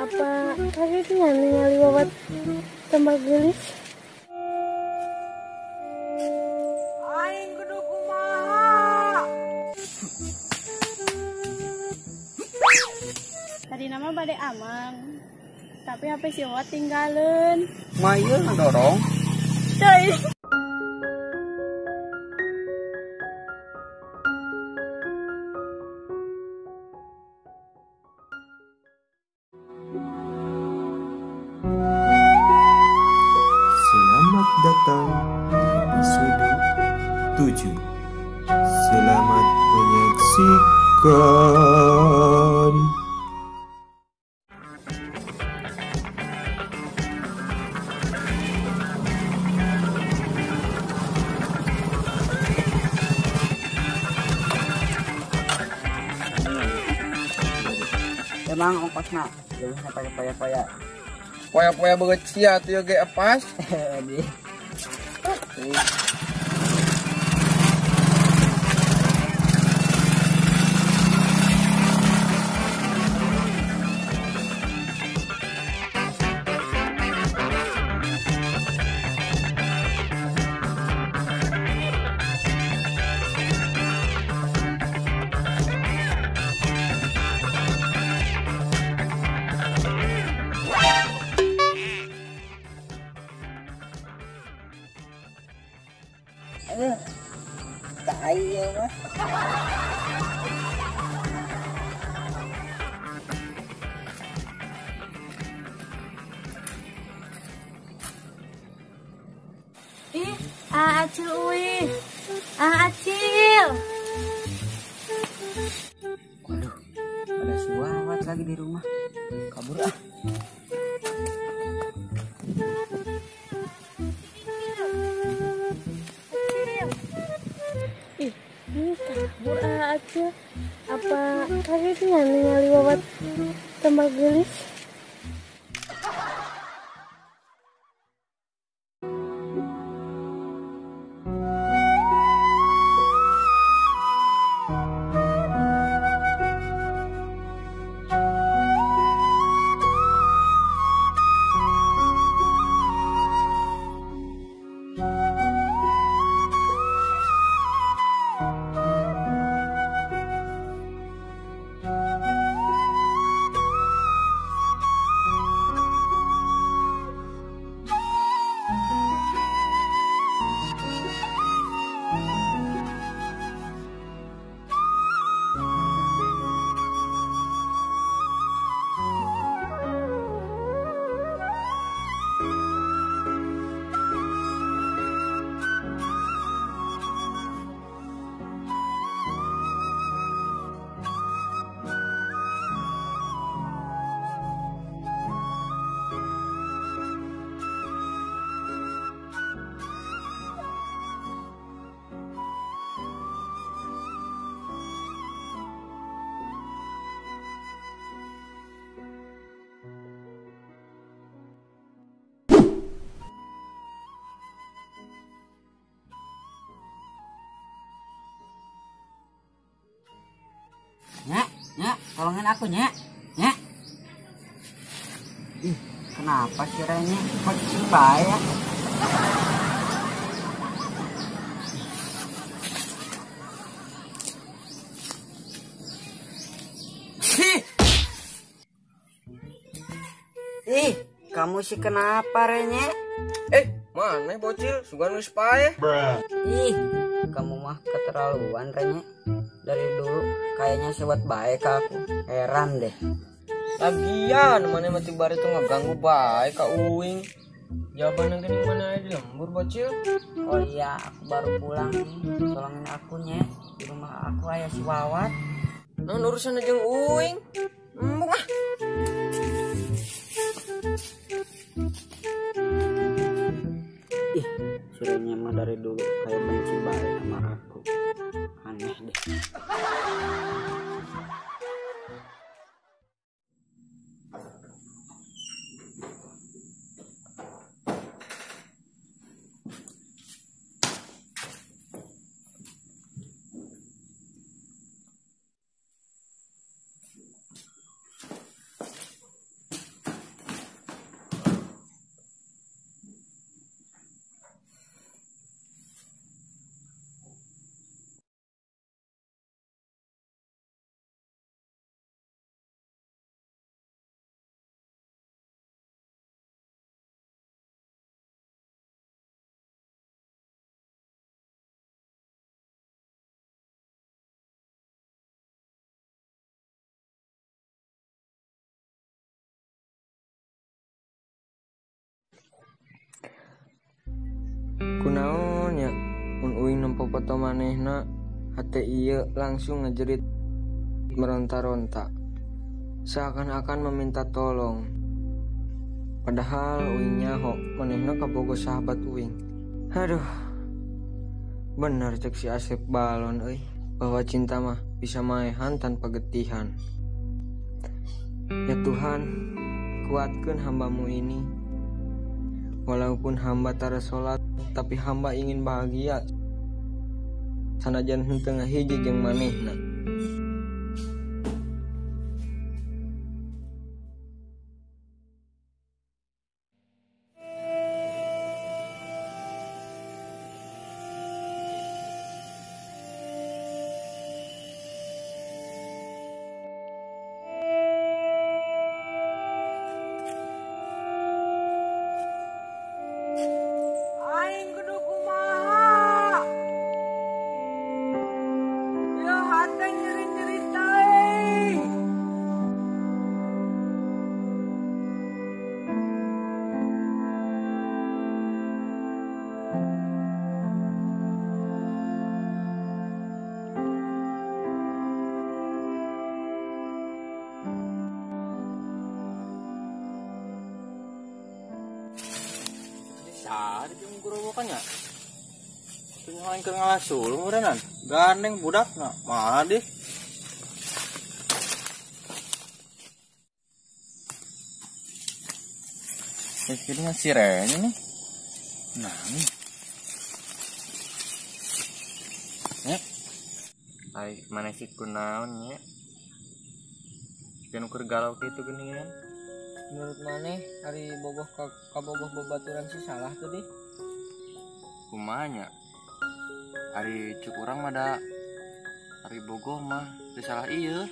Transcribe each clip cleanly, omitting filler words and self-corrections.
Apa kagetnya ningali Wawat tambah gelis? Aing kudu kumaha? Tadi nama bade amang, tapi HP si Wawat tinggalin. Mayu ngedorong. Coy. Selamat datang di episode 7. Selamat menyaksikan. Emang ongkosna leuwihna pakai poya-poya. Poya-poya banget sia tuh ge pas. Di. Tai ya mah. Ih, Acil uih. Acil. Waduh, ada si Wawat lagi di rumah. Kabur ah. Ih, ini kabur Acil. Apa kagetnya ningali Wawat tambah gelis? Nyak, nyak, tolongin aku nyak, nyak. Ih, kenapa sih Renya? Kok bahaya? Ih, kamu sih kenapa Renya? Mana bocil? Sugan geus paeh. Ih, kamu mah keterlaluan Renya. Dari dulu kayaknya sewat baik ke aku. Heran deh. Lagian mana mati bar itu ngeganggu baik ka uing. Jawaban geuning mana di lembur bocil? Oh iya, aku baru pulang nih. Tolongin aku nya. Di rumah aku aya si Wawat. Naon urusan jeung uing? Embung ah. Ih, si Renya mah dari dulu kayak benci baik sama aku. Aneh deh. popoto manehna, hate ieu langsung ngejerit meronta-ronta, seakan-akan meminta tolong. Padahal uing nyaho manehna kabogo sahabat uing. Aduh, bener cek si Asep Balon euy, bahwa cinta mah bisa maehan tanpa getihan. Ya Tuhan, kuatkan hambamu ini. Walaupun hamba tara sholat, tapi hamba ingin bahagia. Sanajan henteu ngahiji jeung manehna. Aing kudu kumaha? Ya hate nyeri-nyeri teuing. Sari jeung gorowokan nya. Teu lain keur ngalah sulung meureunnan. Gandeng budakna. Maha deh. Ini mah si Reni nih. Nah, nih. Ya. Ai, mana sih kunaon nya? Jeung ukur galau kitu geuningan. Menurut maneh ari bogoh kabogoh babaturan sih salah teu dih? Kumaha nya? Ari cuk urang mah da ari bogoh mah teu salah ieu.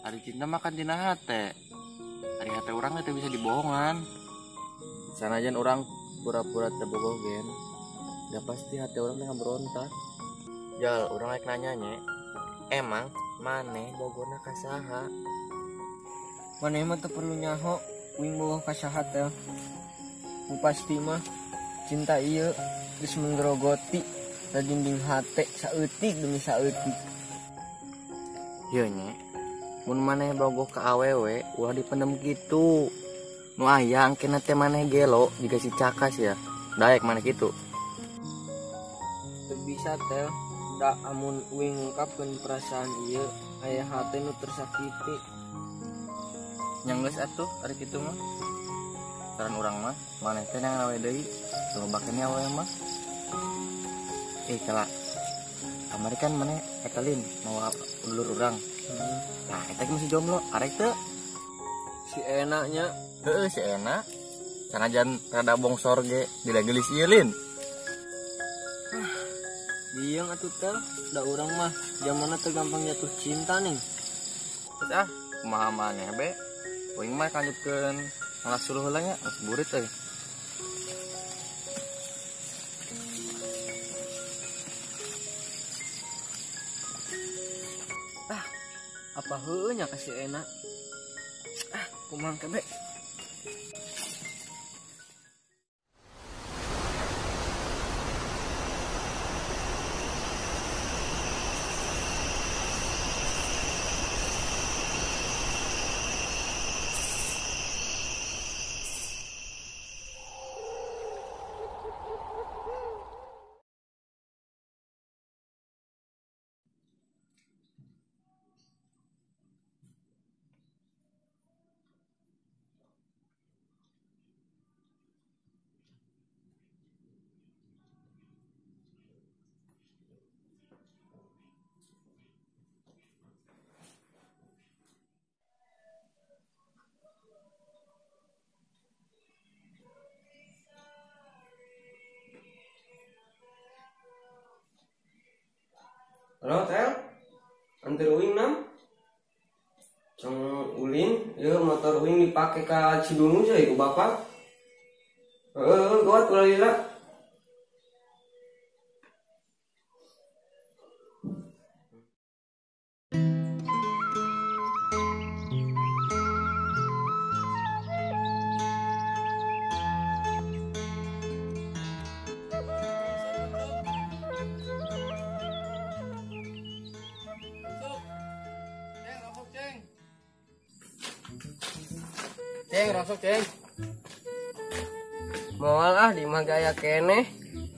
Ari cinta mah kan dina hate. Ari hate urang teh teu bisa dibohongan. Sanajan urang pura-pura teu bogoh gen, da pasti hate urang teh ngaberontak. Jal, urang rek nanya nya, emang maneh bogona ka saha? Maneh mah teu perlu nyaho uing bogoh ka saha teh. Nu pasti mah cinta ieu geus menggerogoti ka dinding hate saeutik demi saeutik. Ieu nya, mun maneh bogoh ka awewe ulah dipendem kitu. Nu aya engkena teh maneh gelo jiga si Cakas ya. Daek maneh kitu. Teu bisa teh, da amun uing ngungkapkeun perasaan ieu aya hate nu tersakiti. Yang geus atuh ari kitu mah. Saran urang mah maneh teh neangan awe deui, loba keneh awe mah. Kala kamari kan maneh eta lin mau dulur urang. Nah, eta masih jomblo, arek teu? Si enaknya. Heeh, si enak. Sanajan rada bongsor ge dilagelis ieu lin. Biang atuh teh, da urang mah zamanna teu gampang jatuh cinta nih. Terus ah, kumaha maneh be? Uing mah lanjutkeun ngalas suluh heula nya, geus burit euy. Ah, apa heueuh nya ka si enak? Ah, kumaha ke be? Halo, Tel. Anter uing nam. Cong ulin, ieu motor uing dipake ka Cidungu sih ku bapak. Heeh, gawat ulah lila. Ceng, rongsok ceng. Moal ah di mah gaya keneh.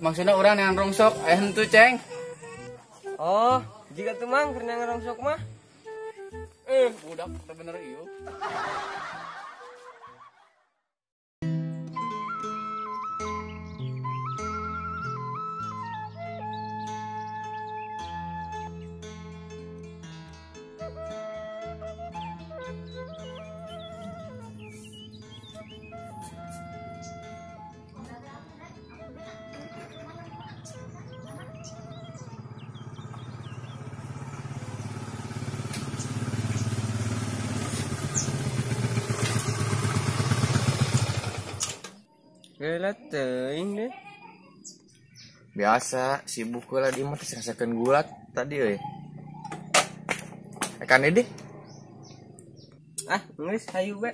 Maksudnya urang yang rongsok, aya henteu ceng. Oh, jika tuh mang keur rongsok mah. Budak teu bener ieu. Gila teuing deh. Biasa sibuk heula di mah teh rasakeun gulat tadi euy. Ekan deh. Ah, geus hayu bae.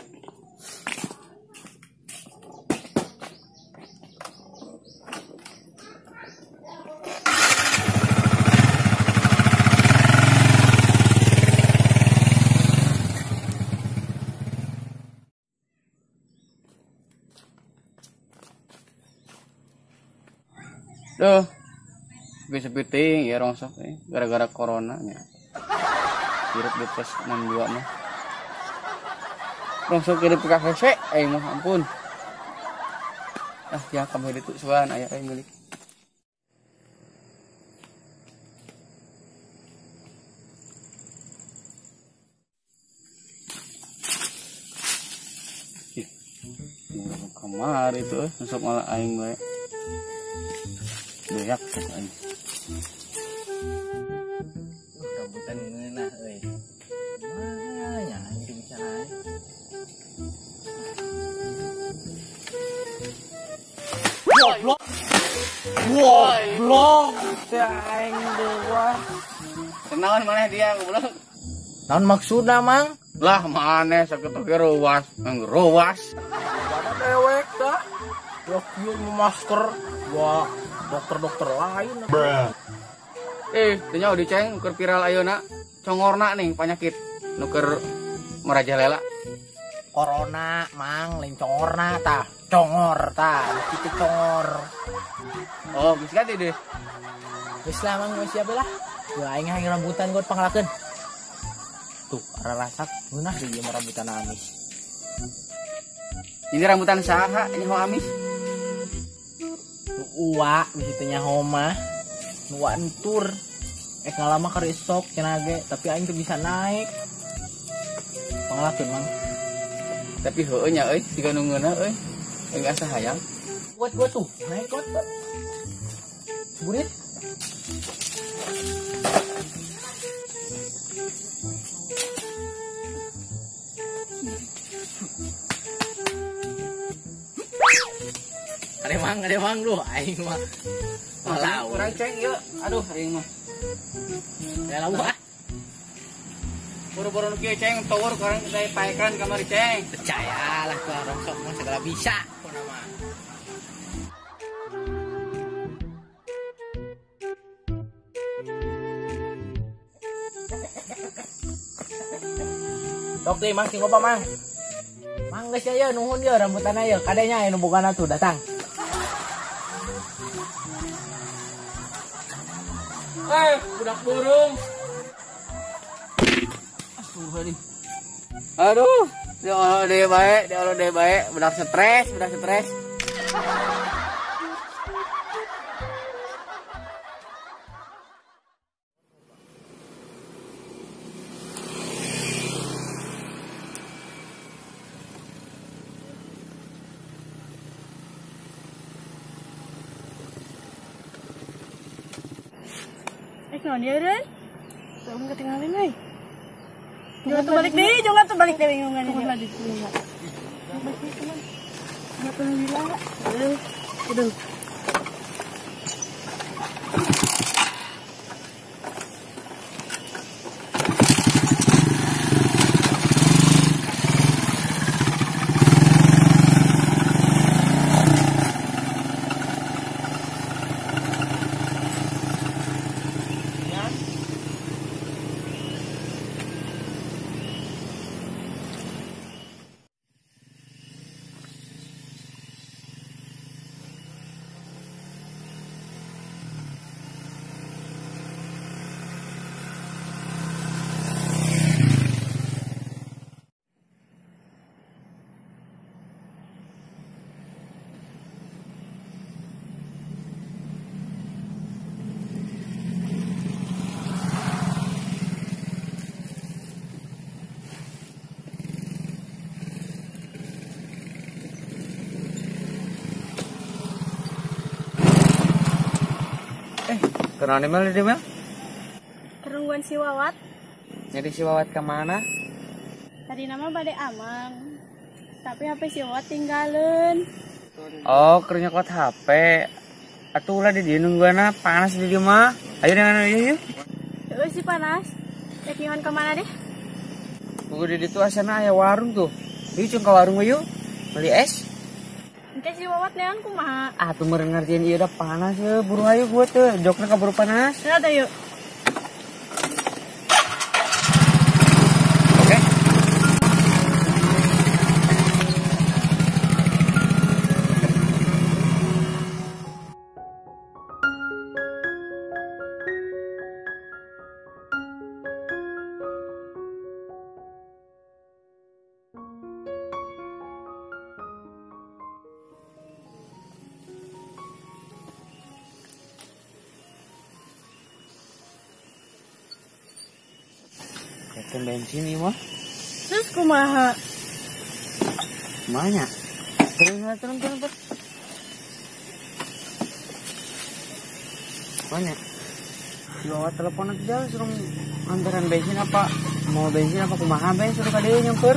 Duh, bisa piting ya rongsok gara-gara corona nya. Hirup di plus 62 mah. Rongsok hidup ke KVC, mah ampun. Ah, ya kamu hidup suan aya euy milik. Ih, kamar itu rongsok malah aing bae. Beak sok aing. Rambutan ngeunah euy. Mana nya aing teu bisa naik. Goblok. Goblok. Teh aing dewa. Kenaon maneh dia goblok? Naon maksudna, Mang? Lah maneh sakitu ge ruas, ruas. Pada dewek tah. Yok ieu masker. Wah, dokter-dokter lain. Teu nyaho diceng keur viral ayeuna. Congorna nih penyakit nu keur merajalela. Corona, Mang, lain congorna tah. Congor tah, kitu congor. Oh, geus ganti deh. Geus lah, Mang, geus siap lah. Ya aing hayang rambutan got panglakeun. Tuh, rarasak ngeunah deui ieu rambutan amis. Ini rambutan saha ini ho amis? Nu uwa bisi teh nyaho mah. Nu uwa entur. Ngalama keur sok cenah ge, tapi aing teu bisa naik. Panglakeun, Mang. Tapi heueuh nya euy, siga nu ngeunah euy. Aing asa hayang. Buat tuh, naik got. Burit. Ada mang lu aing mah. Malah urang ceng ieu. Aduh aing mah. Ya lawu ah. Boro-boro nu kieu ceng tower kurang saya paekan kamari ceng. Percayalah ku rongsok mah segala bisa pokona mah. Sok deui Mang sing loba Mang. Mang geus aya nuhun ieu rambutan ieu kadenya aya nu bogana tuh datang. Budak burung. Aduh, aduh, dia Allah deh baik, dia Allah deh baik, budak stres, budak stres. Naon ieu deui? Tong ketinggalan euy. Jangan tuh balik deui, jangan tuh balik deui bingungan ieu. Lagi balik deui teman. Enggak perlu lila. Aduh. Kenapa Mel di Mel? Kerungguan si Wawat. Nyari si Wawat kemana? Tadi nama bade amang. Tapi HP si Wawat tinggalin. Oh, keur nyokot HP. Atuh ulah di dieu nungguanna, panas di dieu mah. Ayo dengan ayo yuk. Heeh si panas. Rek ngiuhan kemana deh? Buku di ditu asana aya warung tuh. Yuk cung ka warung we yuk. Beli es. Engke si Wawat nean kumaha? Ah, tuh meureun ngartieun ieu dah panas ye, buru ayo gua teh, jokna kaburu panas. Ya tuh yuk. Oke. Ketem bensin ieu mah. Terus kumaha? Kumahanya? Turun turun turun turun. Banyak. Si Wawat telepon aja suruh antaran bensin apa mau bensin apa kumaha be suruh ka dieu nyamper.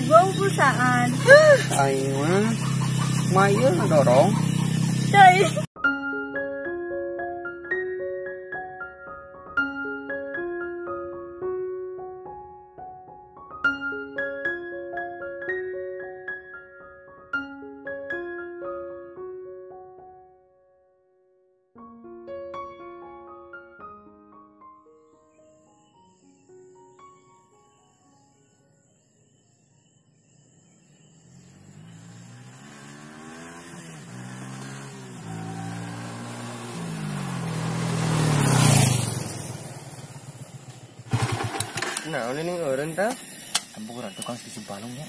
Gua pulsaan. Aing mah mah ieu ngedorong. Coy. Nah, ini eureun tah. Tempuh urang tukang si Balung nya.